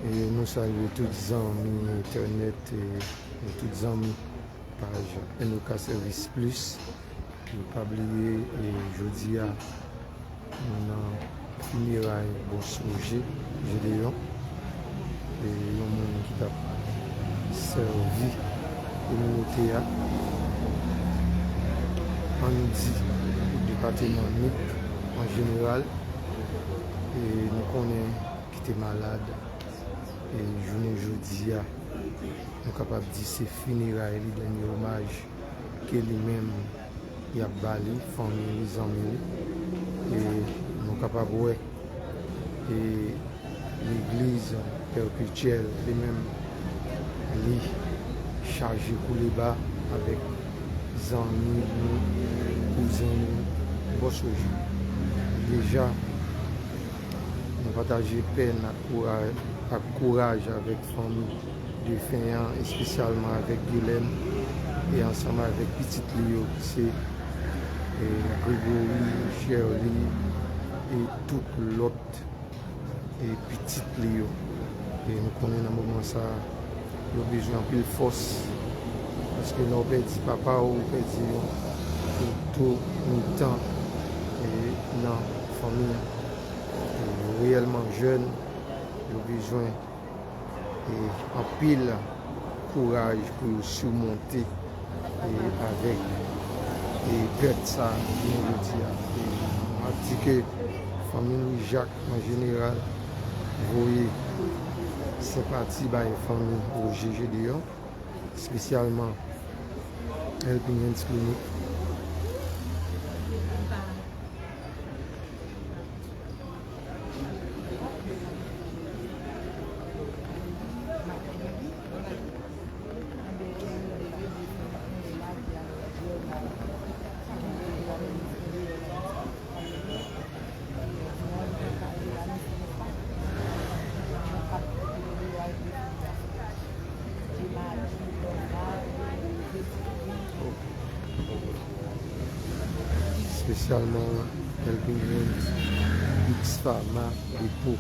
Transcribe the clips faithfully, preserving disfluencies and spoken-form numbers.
E nou salye tout zanmi entènèt e, e tout zanmi paj N O K Service Plus. E pa bliye, e jodi a, nou nan fineray Bòs Woje Jedeyon. E yon moun ki t ap sèvi kominote a, ann di, depatman Nip an jeneral. E nou konnen ki te malad. E jounen jodi a, nou kapab di se fineray li, dènye omaj ke li menm y ap ba li, fanmi li, zanmi li. E nou kapab wè, e legliz Pèpetyèl li menm, li chaje kouleba avèk zanmi nou, kouzen nou, Bòs Woje. Deja, nou pataje pèn ak koura-, ak kouraj avèk fanmi defen an, espesyalman avèk Guilhem, e ansanm avèk pitit li yo, ki se, e, Gregory, Sherly, e tout lòt, e pitit li yo. E nou konnen nan moman sa a, yo bezwen anpil fòs, paske lè w pèdi papa w, ou pèdi yon, yon tou mitan, e, nan fanmi an. E yo reyèlman jèn, yo bezwen e anpil kouraj pou yo simonte, e avèk, e pèt sa a jounen jodi a. E m ap di ke fanmi Louis Jacques an jeneral voye senpati bay fanmi Roger Gedeon, espesyalman Helping Hands Clinic. Espesyalman Helping Hands, X Pharma, Depo.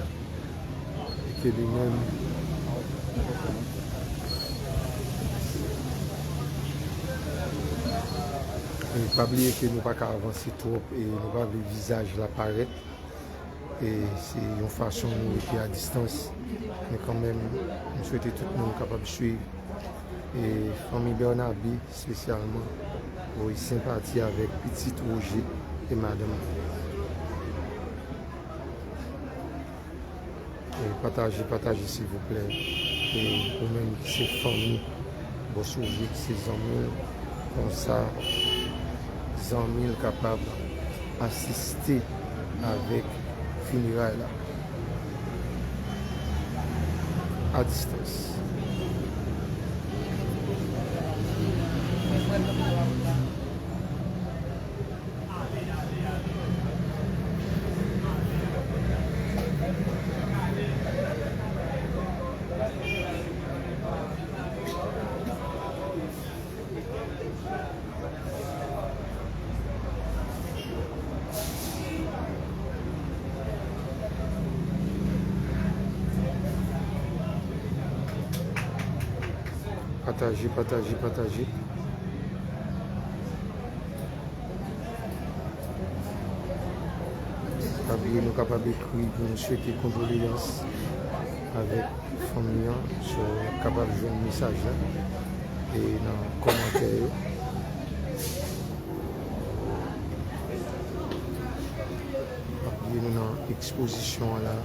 E ke li menm, e pa bliye ke nou pa ka avanse twòp e nou pa vle vizaj la parèt. E se yon fason nou rete a distans. Men kanmenm, m swete tout moun kapab swiv. E fanmi Bernabe, espesyalman, voye senpati avèk pitit Roger e madanm. E pataje, pataje, silvouplè. E ou menm ki se fanmi Bòs Woje, ki se zanmi l, konsa zanmi l kapab asiste avèk fineray la a distans. Pataje, pataje, pataje. Pa bliye nou kapab ekri pou nou swete kondoleyans avèk fanmi an. So, w kapab jwenn mesaj la e nan kòmantè yo. Pa bliye nou nan ekspozisyon an la.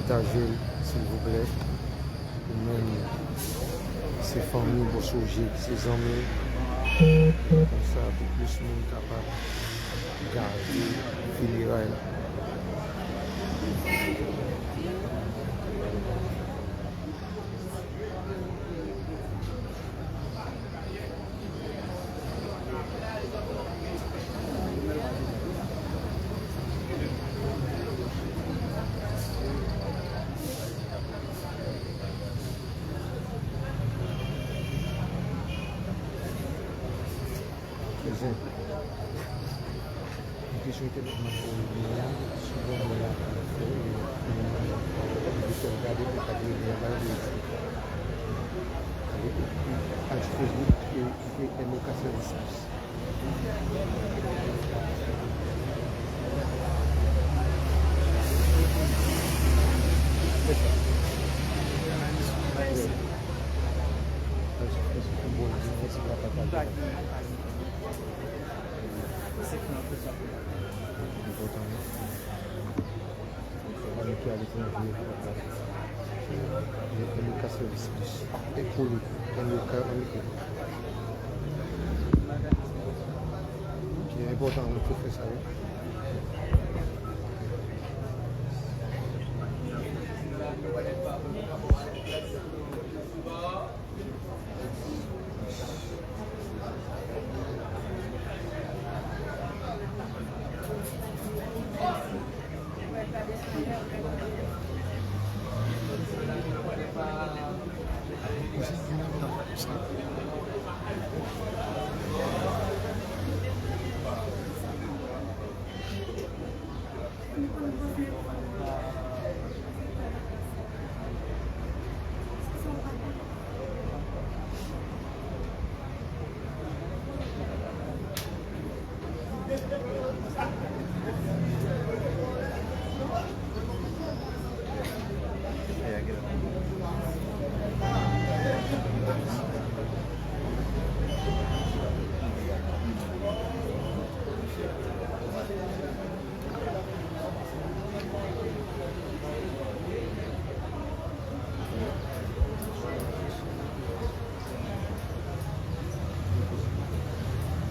Pataje l, silvouplè. Ou menm, se fanmi w, bon, se zanmi w. Konsa, pou plis moun kapab gade fineray la. Eskize. Mwen te swete m ap voye lyen an sou bon mwen la pou fè, e, pou mwen, pou fè m gade kontak lyen an bay Rosie. Gade, al sou Facebook, e, ekri M O K Service Plus. Fè sa. Al sou Facebook, bon, mèsi pou pataje. Enpòtan, wi. Fò fanmi ki aletranje yo kapab gade. M O K Service Plus. E pou li, M O K, M O K. Ki enpòtan, wi, pou fè sa, wi.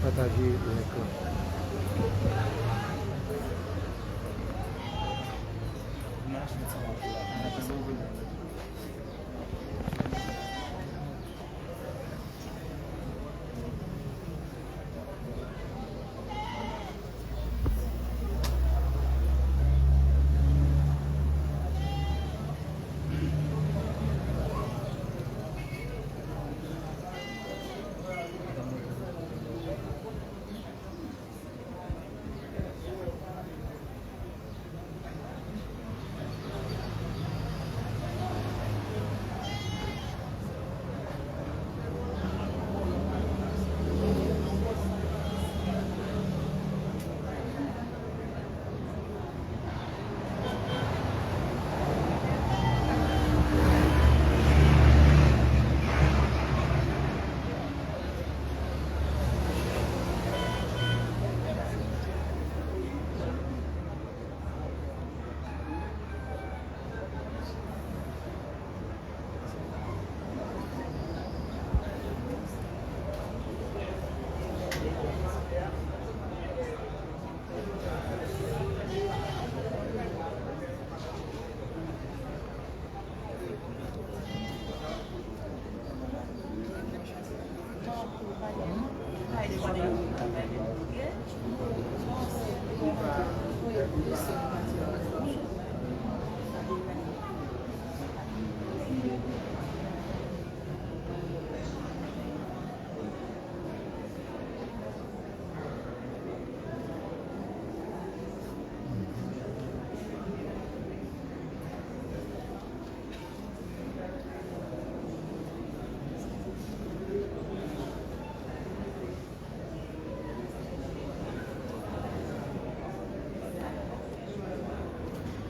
Pataje link lan.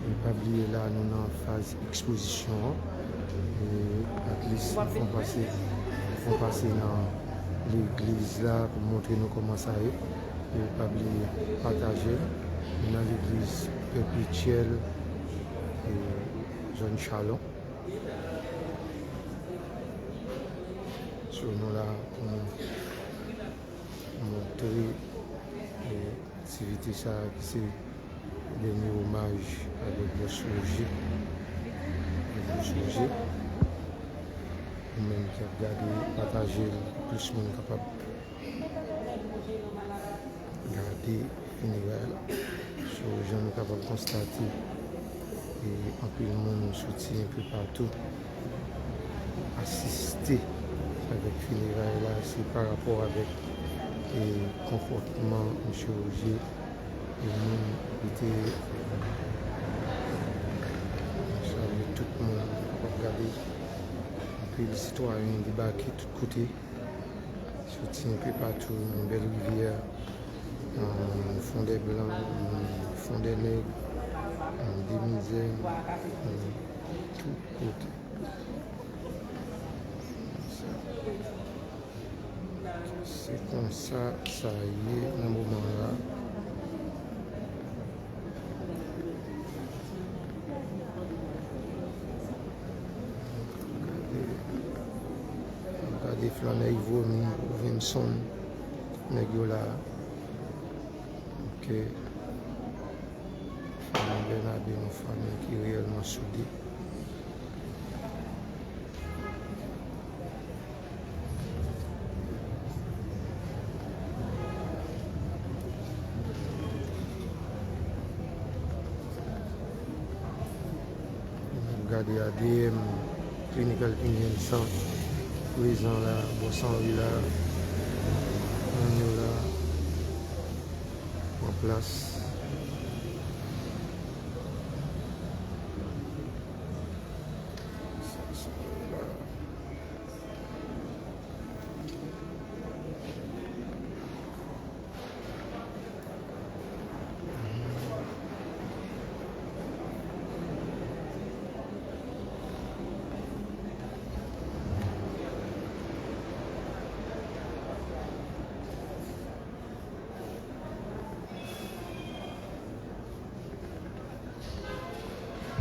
E pa bliye la, nou nan faz ekspozisyon an. E at least, nou fè yon pase, nou fè yon pase nan legliz la pou montre nou kòman sa ye. E pa bliye pataje. Nou nan legliz Pèpetyèl, e zòn Chalon. So, nou la pou nou montre, e, aktivite sa a ki se dènye omaj avèk Bòs Roger. Bòs Roger. Ou menm ki ap gade, pataje l pou plis moun kapab gade fineray la. So, jan nou kapab konstate, e, anpil moun soti enpe patou asiste avèk fineray la. Se pa rapò avèk, e, konpòtman Mesye Roger, e moun ki te, salye tout moun k ap gade. Anpil sitwayen debake tout kote. Soti enpe patou, nan Bèl Rivyè, nan Fon dè Blan, nan Fon dè Nèg, nan Demizè, nan tout kote. Se konsa sa ye nan moman la. Gade, gade flannè Ivomi, Robinson, nèg yo la. Ok. Fanmi Bènabe, yon fanmi ki reyèlman soude. N ap gade A D M, Clinical Union South, prezan la, Bòs Anri la, moun yo la, pran plas.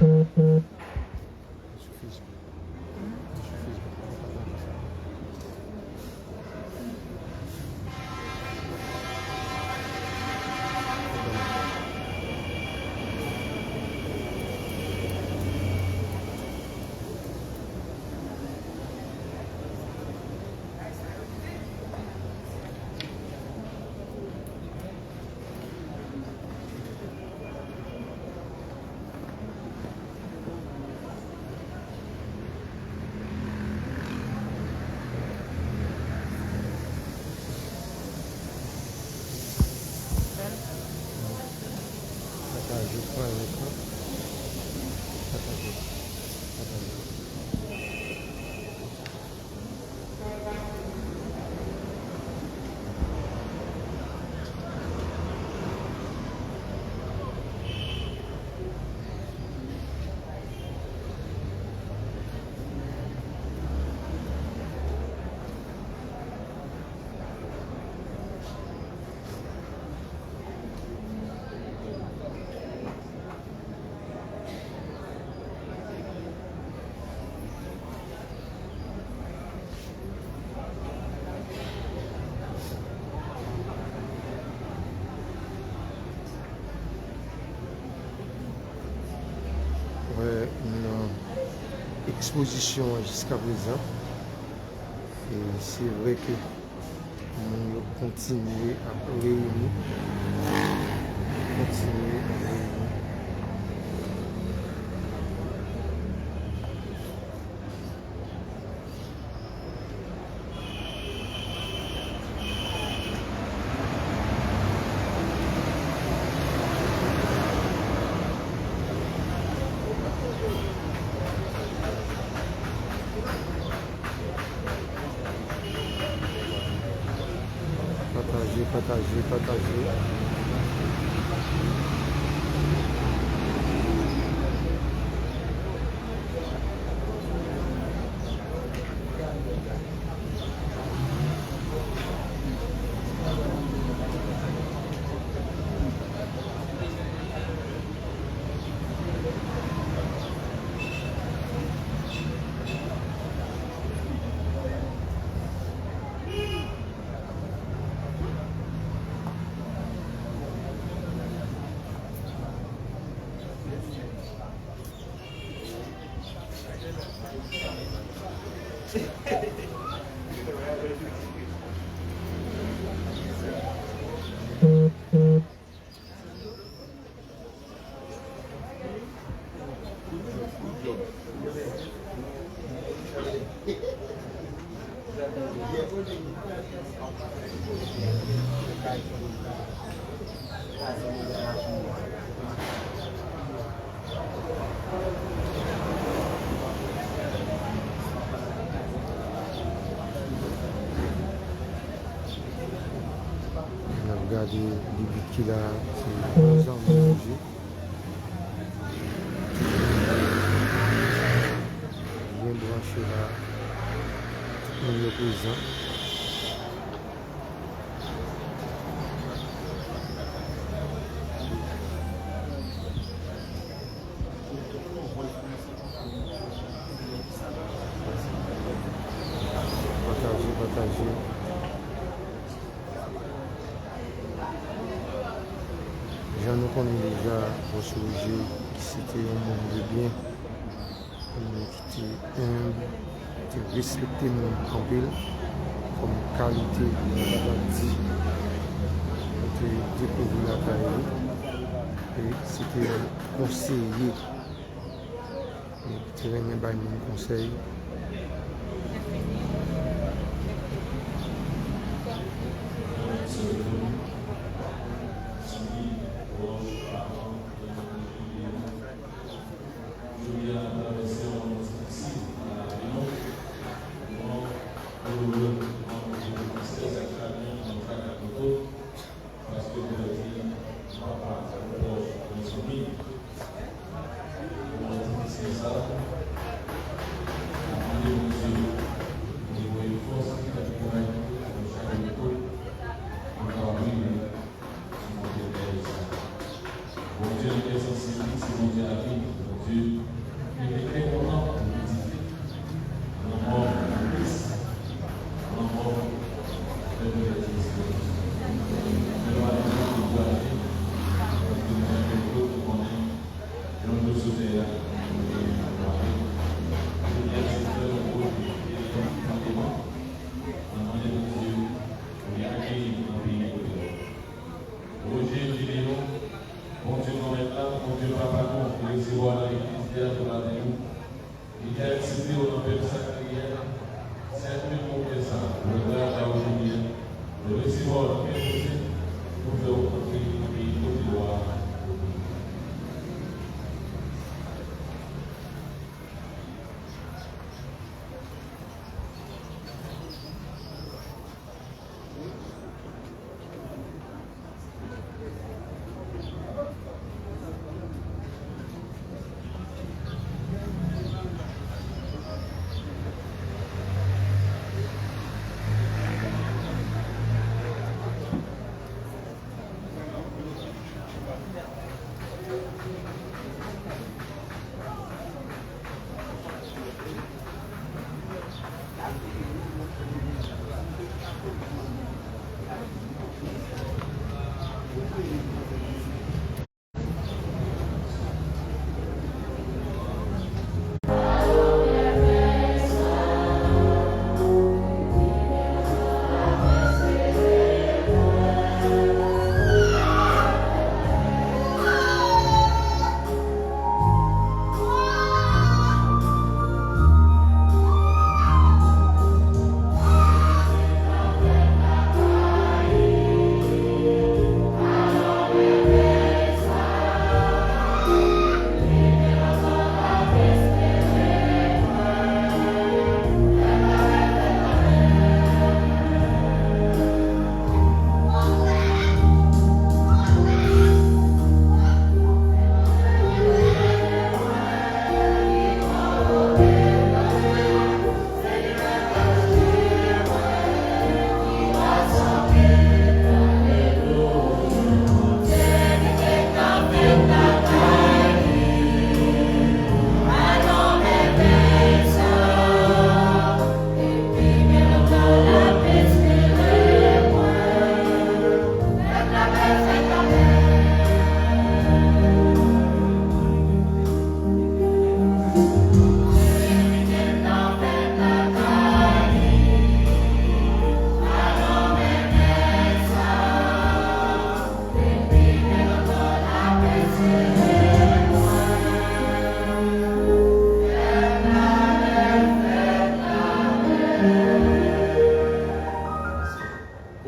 Sou Facebook. Sou Facebook, mwen pa konn sa. Pataje, pataje, pataje. Wè, nan ekspozisyon an jiskaprezan. E se vre ke Moun yo kontinye ap reyini. Kontinye ap reyini. Pataje, pataje, pataje. N ap gade bibit ki la, se yon zanmi manje. Byen branche la. Tout moun yo prezan. Pataje, pataje. Jan nou konnen deja, Wòch Woje, ki se te yon moun de byen, yon moun ki te enb, te respekte moun anpil, kòm kalite, nou kapab di, nou te dekouvri lakay li, e se te yon konseye. Li te renmen bay moun konsèy. Paske Bondye di, papa, ou pwòch, ou zanmi. Pou mwen difisil sa, mwen mande Bondye pou li voye fòs, li fè kouraj pou nou chak nou tout, pou nou kapab rive sou monte bèl sa. Bondye nan kè sansib li, se Bondye lavi, Bondye ki te trè kontan pou pitit li. Roger Jimeno, Bondye granmèt la, Bondye papa nou, resevwa nan legliz li a pou lavi nou. Li te aksepte w nan pèp sakre a. Sèten konfyans sa, lè w la jodi a, nou resevwa w nan kè nou sent,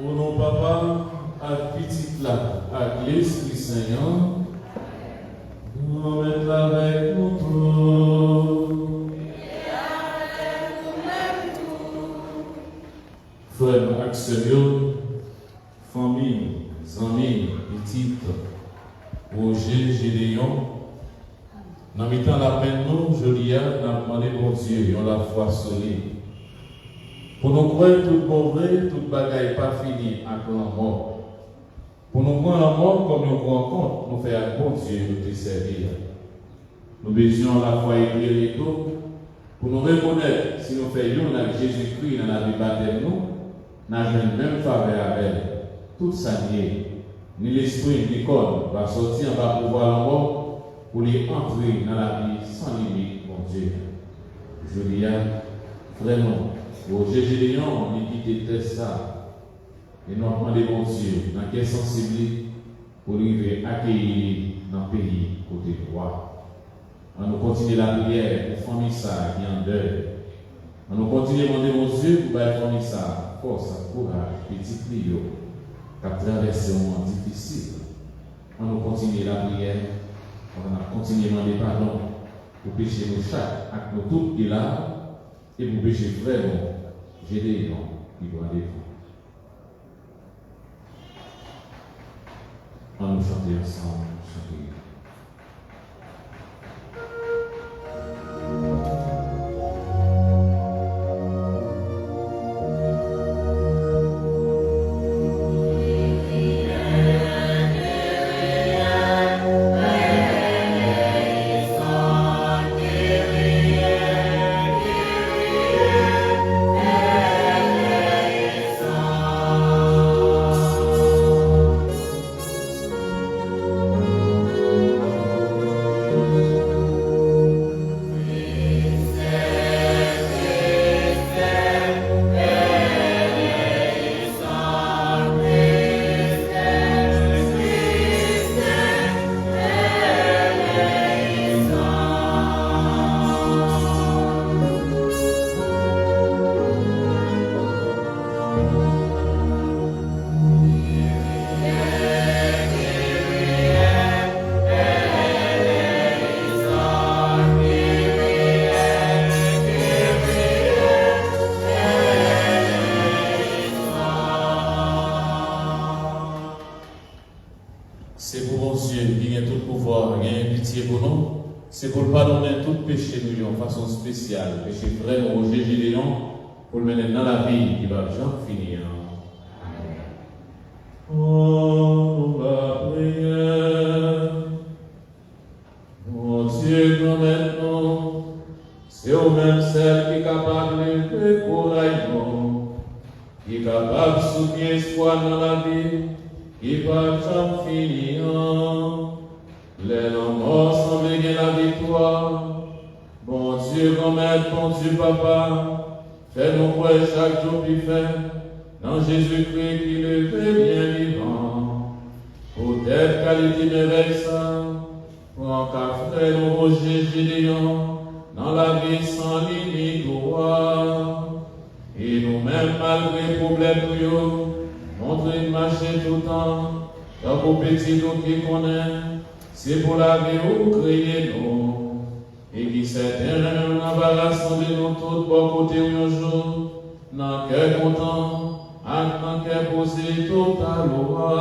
O non Papa, ak Pitit la, ak Lespri Sen an. Granmèt la avèk nou tout. Frè m ak sè m yo, fanmi, zanmi, pitit, Roger Gédéon, nan mitan lapenn nou, jodi a, n ap mande Bondye yon lafwa solid. Pou nou kwè tout bon vre, tout bagay pa fini ak lanmò. Pou nou pran lanmò kòm yon gran kont nou fè ak Bondye nou te sèvi a. Nou bezwen yon lafwa eklere tou, pou nou rekonèt si nou fè youn ak Jezikri nan lavi batèm nou, n a jwenn menm favè avè l. Tout sa n ye, ni lespri n, ni kò n, va sòti anba pouvwa lanmò pou li antre nan lavi san limit Bondye. Jodi a, frè nou, Roger Gédéon, li kite tè sa. E nou ap mande Bondye, nan kè sansib li, pou l rive akeyi li nan peyi kote nou a. Ann nou kontinye lapriyè pou fanmi sa a ki an dèy. Ann nou kontinye mande Bondye pou bay fanmi sa a fòs ak kouraj pitit li yo k ap travèse yon moman difisil. Ann nou kontinye lapriyè pandan n ap kontinye mande padon pou peche nou chak ak nou tout ki la, e pou peche frè nou, Gédéon, ki pran devan. Ann nou chante ansanm, chante. Se pou Bondye ki gen tout pouvwa genyen pitye pou nou. Se pou l padonnen tout peche nou yon fason espesyal, peche frè nou Roger Gédéon, pou l mennen n nan lavi ki p ap janm fini an. Ann nou lapriyè. Bondye, Granmèt nou, se ou menm sèl ki kapab leve kouray nou, ki kapab soutni espwa nan lavi ki p ap janm fini an. Lè lanmò sanble gen laviktwa, Bondye Granmèt, Bondye Papa, fè nou kwè chak jou pi fèm nan Jezikri ki leve byen vivan. Poutèt kalite mèvèy sa, pran ka frè nou Roger Gédéon nan lavi san limit ou a. E nou menm, malgre pwoblèm nou yo, montre n mache toutan tankou pitit ou ki konnen se pou lavi ou kreye nou, e ki sèten nan va rasanble nou tout bò kote w yon jou, nan kè kontan ak nan kè poze total ou a.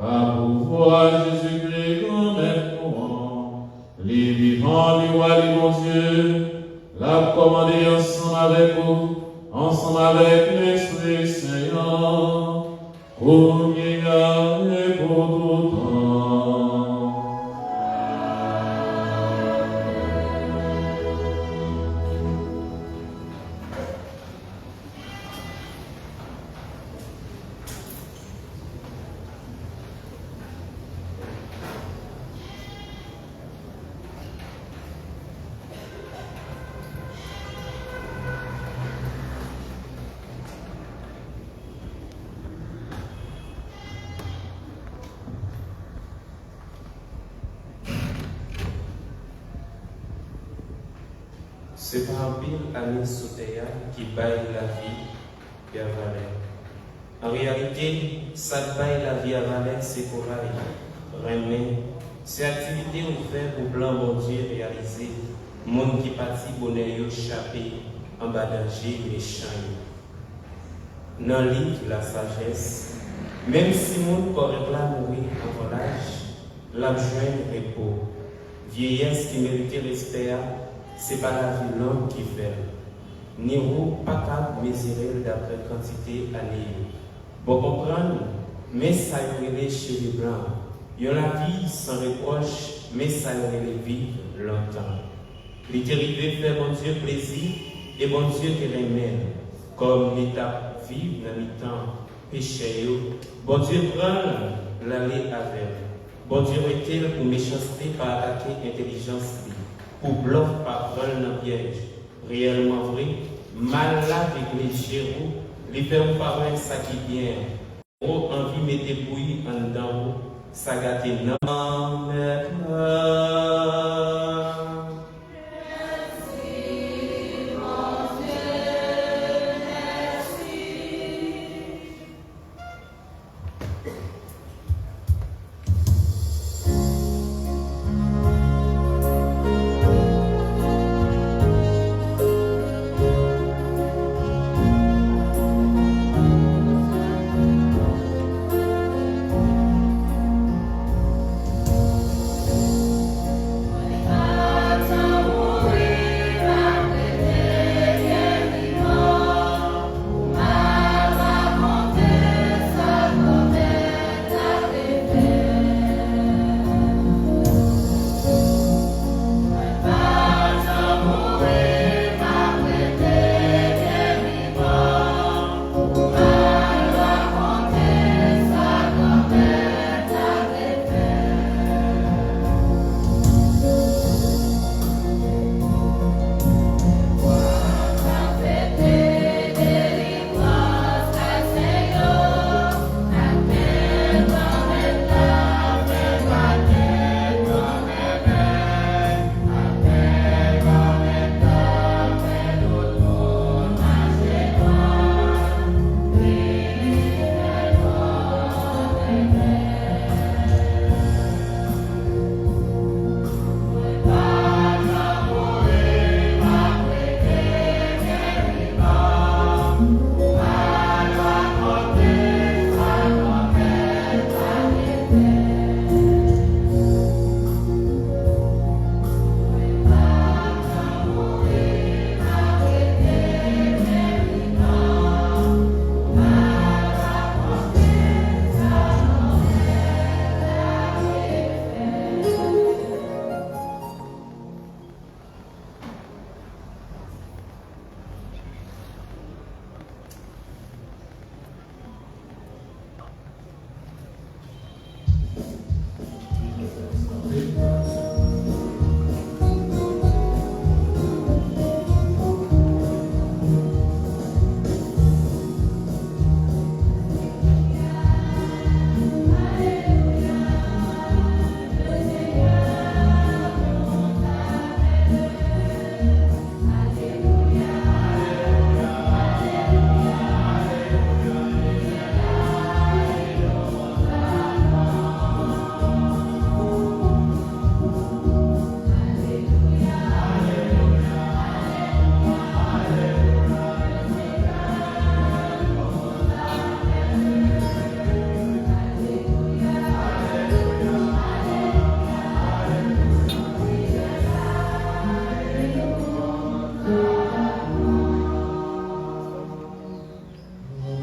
Pa pouvwa Jezikri, Granmèt nou an, li vivan, li wa, li Bondye, l ap kòmande ansanm avèk ou, ansanm avèk Lespri Sen an, kounye a e pou tout tan. Se pa anpil ane sou tè a ki bay lavi Pè valè. An reyalite, sa k bay lavi a valè se kouraj, renmen, se aktivite ou fè pou plan Bondye reyalize. Moun ki pati bonè yo chape anba danje mechan yo. Nan liv Lasajès, menm si moun kòrèk la mouri anvan laj, l ap jwenn repo. Vyeyès ki merite respè a, se pa lavi long ki fè l. Ni ou pa kab mezire l daprè kantite ane yo. Bon konprann, men sa yo rele cheve blan. Yon lavi san repwòch, men sa yo rele viv lontan. Li te rive fè Bondye plezi, e Bondye te renmen l. Kòm li t ap viv nan mitan pechè yo, Bondye pran l, l ale avè l. Bondye wete l pou mechanste pa atake entèlijans li, pou blòf pa pran l nan pyèj. Reyèlman vre, mal la regle je ou, li fè ou pa wè sa ki byen. Ou anvi mete bouyi anndan ou, sa gate nanm. Mèt la.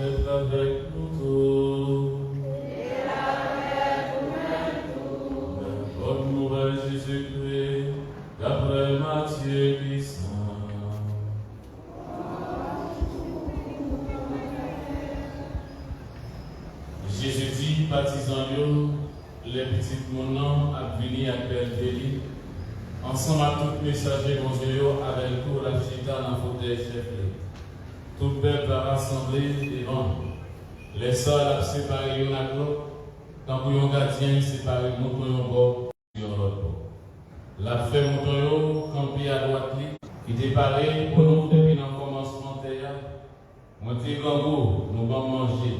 Mèt avèk nou tout. Bòn nouvèl Jezikri daprè Matye ki sen. Jezi di patizan yo, lè Pitit moun nan ap vini ak bèlte li, ansanm ak tout mesaje Bondye yo avè l tou, l ap chita nan fotèy chèf li. Tout pèp va rasanble devan l. Lè sa a, l ap separe youn ak lòt, tankou yon gadyen separe mouton yon bò yon lòt bò. L ap fè mouton yo kanpe adwat li, ki te pare pou nou depi nan kòmansman tè a. Mwen te grangou, nou ban m manje.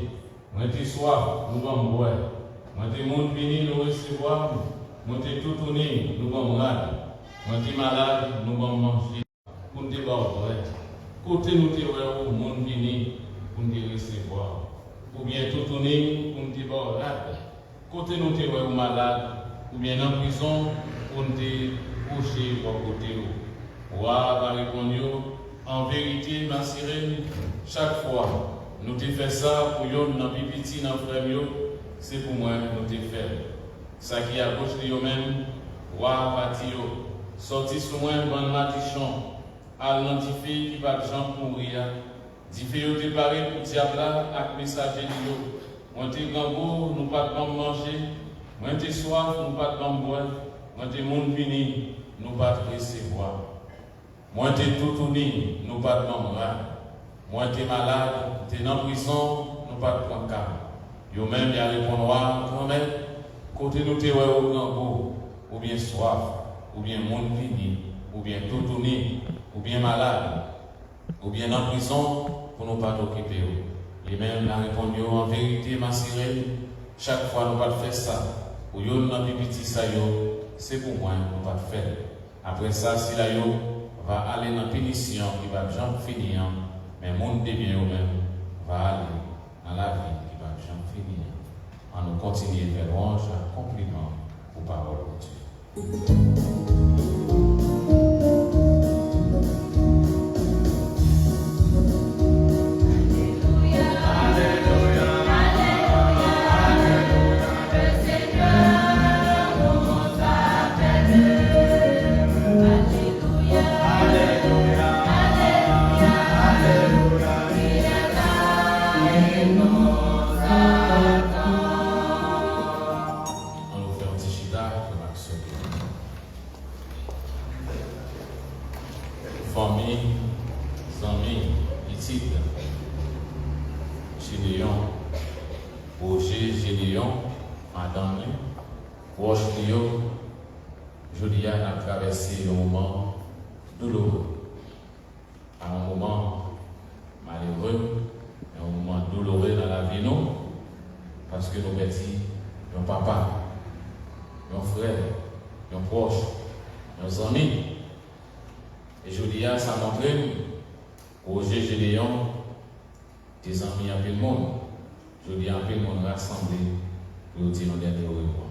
Mwen te swaf, nou ban m bwè. Mwen te moun vini, nou resevwa m. Mwen te toutouni, nou ban m rad. Mwen te malad, nou ban m manje. Pou n te ba w bwè. Kote nou te wè ou, moun vini, pou n te resevwa w. Oubyen toutouni, pou n te ba w rad. Kote nou te wè ou malad, oubyen nan prizon, pou n te kouche bò kote w? Wa a va reponn yo, an verite, m asire n, chak fwa nou te fè sa pou yonn nan pi piti nan frè m yo, se pou mwen nou te fè l. Sa ki agoch li yo menm, wa a va di yo, sòti sou mwen, bann madichon, al nan dife ki p ap janm mouri a. Dife yo te pare pou dyab la ak mesaje li yo. Mwen te grangou, nou pa t ban m manje. Mwen te swaf, nou pa t ban m bwè. Mwen te moun vini, nou pa t resevwa m. Mwen te toutouni, nou pa t ban m rad. Mwen te malad, m te nan prizon, nou pa t pran ka m. Yo menm, y a reponn wa a, Granmèt, kote nou te wè ou grangou, oubyen swaf, oubyen moun vini, oubyen toutouni, oubyen malad, oubyen nan prizon, pou nou pa t okipe w? Li menm, l a reponn yo, an verite, m asire n, chak fwa nou pa t fè sa pou yonn nan pi piti sa yo, se pou mwen nou pa t fè l. Apre sa, sila yo va ale nan pinisyon ki p ap janm fini an, men moun debyen yo menm va ale nan lavi ki p ap janm fini an. Ann nou kontinye fè lwanj ak konpliman pou pawòl Bondye. Ann nou fè yon ti chita, frè m ak sè m yo. Fanmi, zanmi, pitit Jedeyon, Roger Jedeyon, madanm li, pwòch li yo, jodi a n ap travèse yon moman doulore. A yon moman malere, men yon moman doulore nan lavi nou, paske nou pèdi yon papa, yon frè, yon pwòch, yon zanmi. E jodi a, sa montre n, Roger Jedeyon te zanmi anpil moun. Jodi a, anpil moun rasanble pou yo di nou dènye orevwa.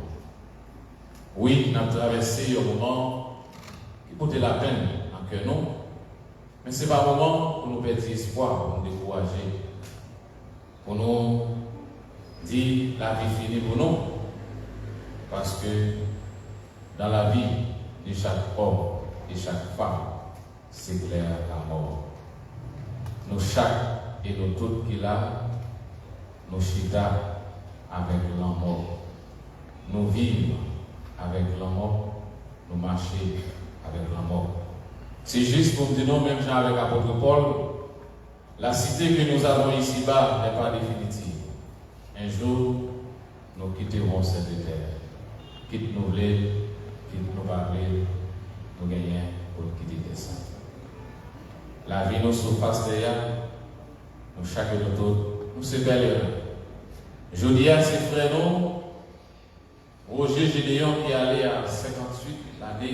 Wi, n ap travèse yon moman ki pote lapenn nan kè nou, men se pa moman pou nou pèdi espwa, pou nou dekouraje, pou nou di lavi fini pou nou, paske dans la vie de chaque homme et chaque femme, se lè lanmò. Nou chak e nou tout ki la, nou chita avèk lanmò. Nou viv avèk lanmò, nou mache avèk lanmò. Se jis pou m di nou, menm jan avèk apot Pòl, la cité que nous avons ici-bas n'est pas définitive. Un jour, nous quitterons cette terre. Kit nou vle l, kit nou pa vle l, nou genyen pou n kite tè sa. Lavi nou sou fas tè a, nou chak e nou tout, nou se pèleren. Jodi a, se frè nou, Roger Jedeyon, ki ale a senkanntuit lane.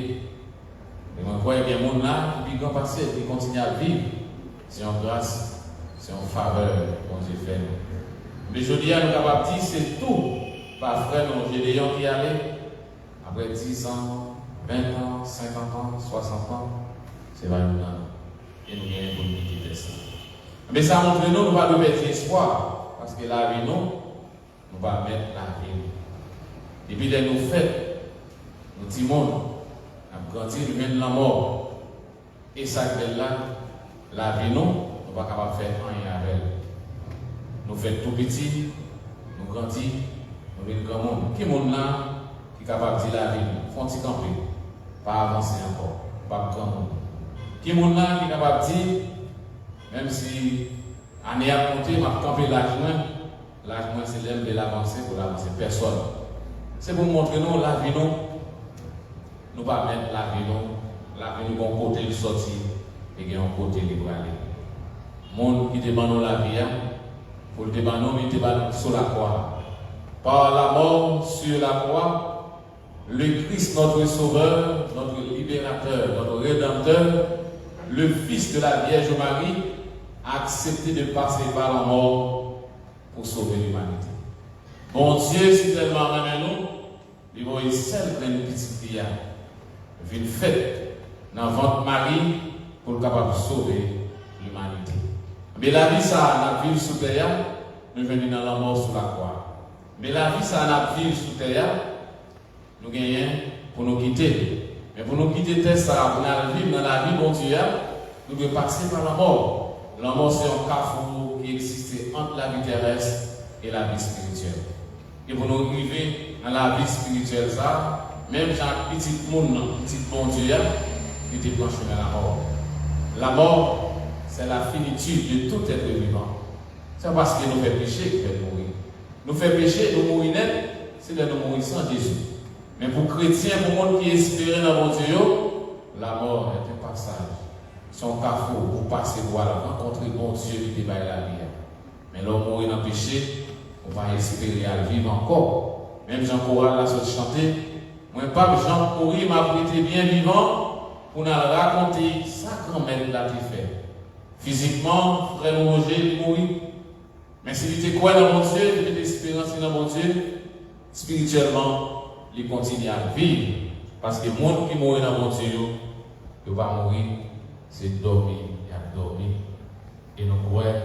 E mwen kwè gen moun la ki pi gran pase l, ki kontinye ap viv. Se yon gras, se yon favè Bondye fè nou. Men jodi a, nou kapab di se tou pa frè nou Jedeyon ki ale. Apre diz an, ven an, senkant an, swasant an, se pa youn nan nou. E nou genyen pou n kite tè sa. Men sa montre nou, nou pa dwe pèdi espwa, paske lavi nou, nou pa mèt lavi nou. Depi lè nou fèt, nou timoun, n ap grandi, nou jwenn lanmò. E sa k bèl la, lavi nou, nou pa kapab fè anyen avè l. Nou fèt tou piti, nou grandi, nou vin granmoun. Ki moun la ki kapab di lavi nou, fè yon ti kanpe, pa avanse ankò, w ap granmoun? Ki moun la ki kapab di, menm si ane ap monte, m ap kanpe laj mwen, laj mwen se lè m vle l avanse pou l avanse? Pèsòn. Se pou m montre nou lavi nou, nou pa mèt lavi nou. Lavi nou gen yon kote l sòti e gen yon kote li prale. Moun ki te ban nou lavi a, Pou l te ban nou, li te ban nou sou lakwa. Par la mort sur la croix, le Christ, notre Sauveur, notre Libérateur, notre Rédempteur, le Fils de la Vierge Marie, a accepté de passer par la mort pour sauver l'humanité. Bondye si tèlman renmen nou, li voye sèl grenn pitit li a vin fèt nan vant Mari pou l kapab sove limanite. Men lavi sa a n ap viv sou tè a, nou jwenn li nan lanmò sou lakwa. Men lavi sa a n ap viv sou tè a, nou genyen pou nou kite. Men pou nou kite tè sa a, pou n al viv nan lavi Bondye a, nou dwe pase pa lanmò. Lanmò se yon kafou ki egziste ant lavi terès e lavi espirityèl. E pou nou rive nan lavi espirityèl sa a, menm jan ak pitit moun nan, pitit Bondye a, li te pran chemen lamò. La mort, c'est la finitude de tout être vivant. Se pa paske nou fè peche ki fè nou mouri. Nou fè peche, nou mouri nèt, se lè nou mouri san Jezi. Men pou kretyen, pou moun ki espere nan Bondye yo, la mort est un passage. Se yon kafou pou pase pou al rankontre Bondye ki te bay lavi a. Men lè w mouri nan peche, ou pa espere al viv ankò. Menm jan koral la sot chante, mwen p ap janm mouri, m ap rete byen vivan pou n al rakonte sa Granmèt la te fè. Fizikman, frè nou Woje, li mouri. Men si li te kwè nan Bondye, li te met esperans li nan Bondye, espirityèlman, li kontinye ap viv. Paske moun ki mouri nan Bondye yo, yo pa mouri, se dòmi y ap dòmi. E nou kwè